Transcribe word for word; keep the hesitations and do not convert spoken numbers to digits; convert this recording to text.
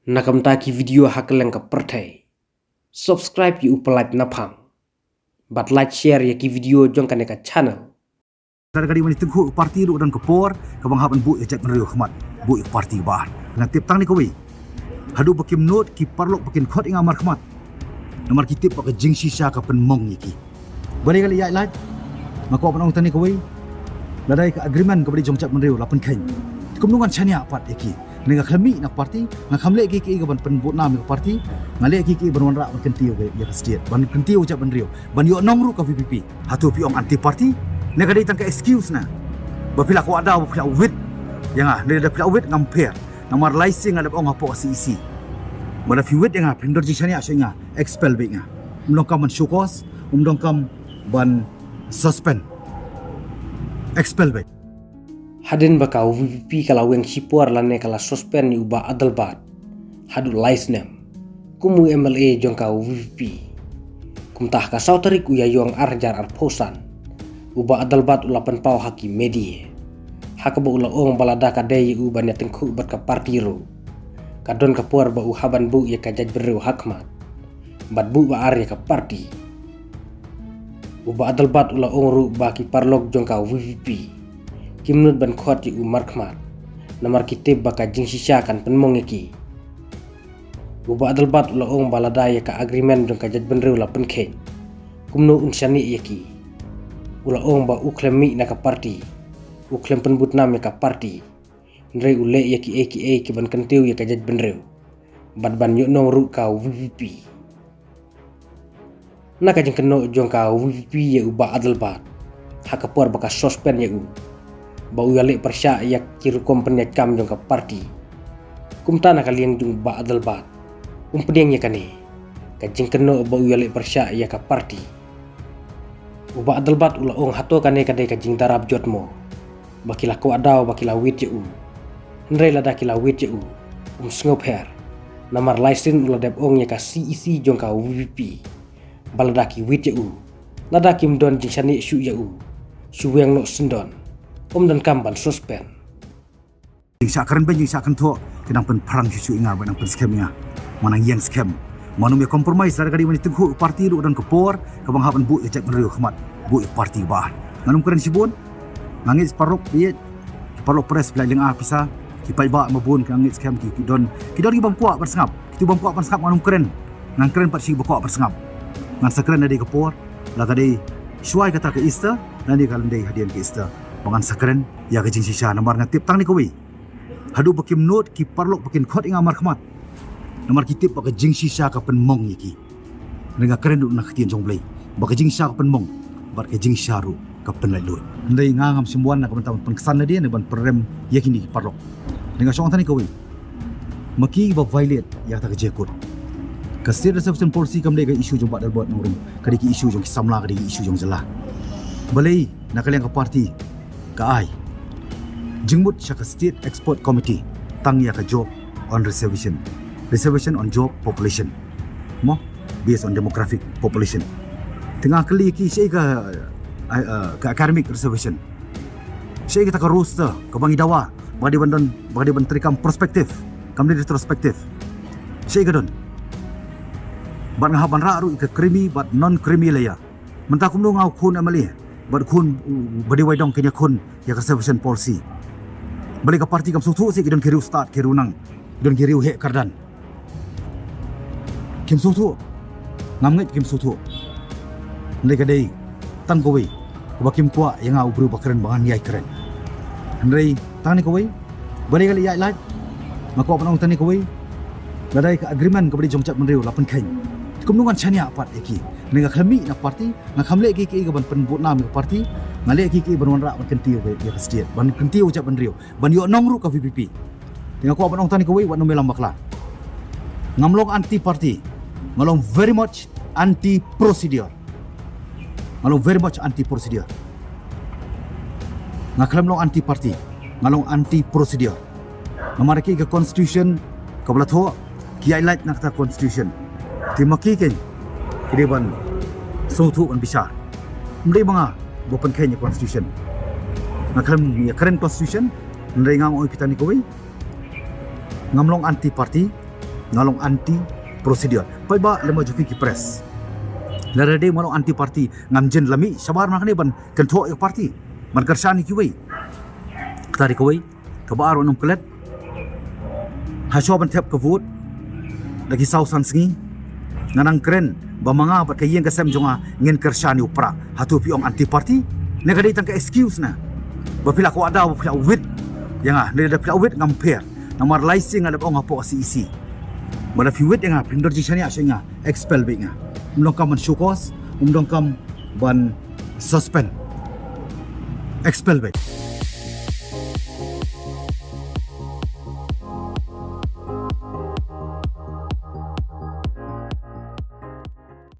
Na ka bynta ki video ha kylleng ka pyrthei, subscribe ïa u Palat Naphang bad like, share ïa ki video jong kane ka channel. Lada ka dei ban ïa tyngkhuh party ruh don ka por kaba nga hap ban buh ïa ka jaitbynriew khmat, buh ïa ka party ba ar. Nga tip tang ne kawei, haduh ba kim nud ki paralok ba kin khot ïa nga markhmat. Namar ki tip ba ka jingshisha ka pynmong ïa ki. Balei ka leh ïaid lait? Nga kwah ban ong tang ne kawei, lada ïa ka agreement kaba dei jong ka jaitbynriew la pynkheiñ, kumno ngan shaniah pat ïa ki? Nga khlem mih na ka party, nga khlem leh kiei kiei kaban pynbud nam ïa ka party. Nga leh kiei kiei ban wanrah ban kyntiew ïa ka state, ban kyntiew ïa ka jaitbynriew, ban ïoh nong ruh ka VPP. Hato phi ong anti party? Ne ka dei tang ka excuse na ba phi la kwah daw ba phi la wit ïa nga. Ne da phi la wit ngam pher. Namar lai sien nga dep ong hapoh CEC, ba da phi wit ïa nga, phim don jingshaniah shuh ïa nga, expel beit nga. Um donkam ban show cause, um donkam ban suspend, expel beit. Hadien ba ka VPP ka la weng shipor lane ka la suspend ïa u Bah Adelbert haduh lai snem kum u MLA jong ka VPP. Kumta ha ka saw tarik u Ïaïong ar hajar arphew san, u Bah Adelbert u la pynpaw ha ki media, ha kaba u la ong ba lada ka dei ïa u ban ïa tyngkhuh bad ka party ruh, ka don ka por ba u hap ban buh ïa ka jaitbynriew ha khmat bad buh ba ar ïa ka party. U Bah Adelbert u la ong ruh ba ki paralok jong ka VPP kim nud ban khot ïa u markhmat, namar ki tip ba ka jingshisha kan pynmong ïa ki. U Bah Adelbert u la ong ba lada ïa ka agreement jong ka jaitbynriew la pynkheiñ, kumno un shaniah ïa ki? U la ong ba u khlem mih na ka party, u khlem pynbud nam ïa ka party, hynrei u leh ïa kiei kiei kiban kyntiew ïa ka jaitbynriew bad ban ïoh nong ruh ka VPP. Na ka jingkynnoh jong ka VPP ïa u Bah Adelbert ha ka por ba ka suspend ïa u, ba u ïaleh pyrshah ïa ki rukom pynïaid kam jong ka party. Kumta na ka liang jong u Bah Adelbert, um pdiang ïa kane ka jingkynnoh ba u ïaleh pyrshah ïa ka party. U Bah Adelbert u la ong, hato kane ka dei ka jingdarap jot mo, ba ki la kwah daw ba ki la wit ïa u? Hynrei lada ki la wit ïa u, um sngewpher. Namar lai sien u la dep ong ïa ka CEC jong ka VPP ba lada ki wit ïa u, lada kim don jingshaniah shuh ïa u, shu weng noh syndon, um donkam ban suspend. Jingshah kren beiñ, jingshah kynthoh ki nang pynphrang shuh shuh ïa nga, ba nang pynskhem ïa nga, ma nang ïeng skhem. Mano me compromise, lada ka dei ban ïa tyngkhuh party ruh don ka por kaba nga hap ban buh ïa ka jaitbynriew khmat, buh ïa ka party ba ar. Ngan ym kren shibun. Nga ngeit paralok, ïeit ki paralok press, phi la lynga pisa, ki paidbah ma bun, ki, nga ngeit skhem ki, ki don, ki don ki bym kwah ban sngap. Kitu bym kwah ban sngap ngan ym kren. Ngan kren pat sha ki ba kwah ban sngap. Ngan sa kren hadien ka por, la ka dei shuwa ïa kata ka Easter, lane ka dei hadien ka Easter, ba ngan sa kren ïa ka jingshisha. Namar nga tip tang ne kawei, haduh ba kim nud ki paralok ba kin khot ïa nga markhmat, namar ki tip ba ka jingshisha ka pynmong ïa ki. Nga kren ruh na ka ktien jong U Blei ba ka jingshisha ka pynmong bad ka jingshisha ruh ka pynlaitluid. Hynrei nga ngam shym wan na ka bynta ban pynksan lade ne ban pynrem ïa kine ki paralok. Nga shong tang ne kawei, ma ki ba violate ïa kata ka jingkut. Ka State Reservation Policy kam dei ka issue jong Bah Adelbert Nongrum, ka dei ka issue jong ki samla, ka dei ka issue jong jylla. Balei na ka liang ka party ka ai jingmut sha ka State Expert Committee tang ïa ka job on reservation, reservation on job population, mo, based on demographic population? Te nga kylli ki, shaei ka, eh, ka academic reservation? Shaei kata ka roster kaba ngi dawa ba ka dei ban don, ba ka dei ban treikam prospective, kam dei retrospective? Shaei ka don? Bad nga hap ban rah ruh ïa ka creamy bad non creamy layer. Mynta kumno nga u khun MLA bad khun, uh, ba dei Waidong, kin ïakhun ïa ka reservation policy? Balei ka party kam sngewthuh seh? Ki don ki riewstad, ki riewnang, ki don ki riewheh kyrdan. Kim sngewthuh. Ngam ngeit kim sngewthuh. Hynrei ka dei tang kawei kaba kim kwah ïa nga u briew ba kren ba ngan ïai kren. Hynrei tang ne kawei, balei ka leh ïaid lait? Nga kwah ban ong tang ne kawei, lada ïa ka agreement kaba dei jong ka jaitbynriew la pynkheiñ, kumno ngan shaniah pat ïa ki? Nga khlem mih na ka party, nga khlem leh kiei kiei kaban pynbud nam ïa ka party. Nga leh kiei kiei ban wanrah ban kyntiew ïa ka state, ban kyntiew ïa ka jaitbynriew, ban ïoh nong ruh ka VPP. Te nga kwah ban ong tang ne kawei, wat nym ïalam bakla. Ngam long anti party. Nga long very much anti procedure. Nga long very much anti procedure. Nga khlem long anti party. Nga long anti procedure. Namar ki, ka constitution kaba la thoh, ki ïaid lait na kata constitution. Te ma ki keiñ ki dei ban sngewthuh ban bishar. Ym dei ma nga ba pynkheiñ ïa constitution. Nga khlem ïa kren constitution. Hynrei nga ong ïa phi tang ne kawei, ngam long anti party, Nga long anti procedure. Peit ba lem jong phi ki press. Lada dei ma long anti party, ngam jin lami shabar ma kane ban kynthoh ïa ka party, ban kyrshan ïa kiwei. Kata dei kawei. Kaba ar, wat nym klet. Hashwa ban thep ka vote da ki saw san sngi, nga nang kren ba ma nga bad ka ïing ka sem jong nga ngin kyrshan ïa u prah. Hato phi ong anti party? Ne ka dei tang ka excuse na ba phi la kwah da ba phi la wit ïa nga? Ne da phi la wit ngam pher. Namar lai sien nga la ong hapoh C E C. Ba da phi wit ïa nga, phin don jingshaniah sha nga, expel beit nga. Um donkam ban show cause, um donkam ban suspend. Expel beit.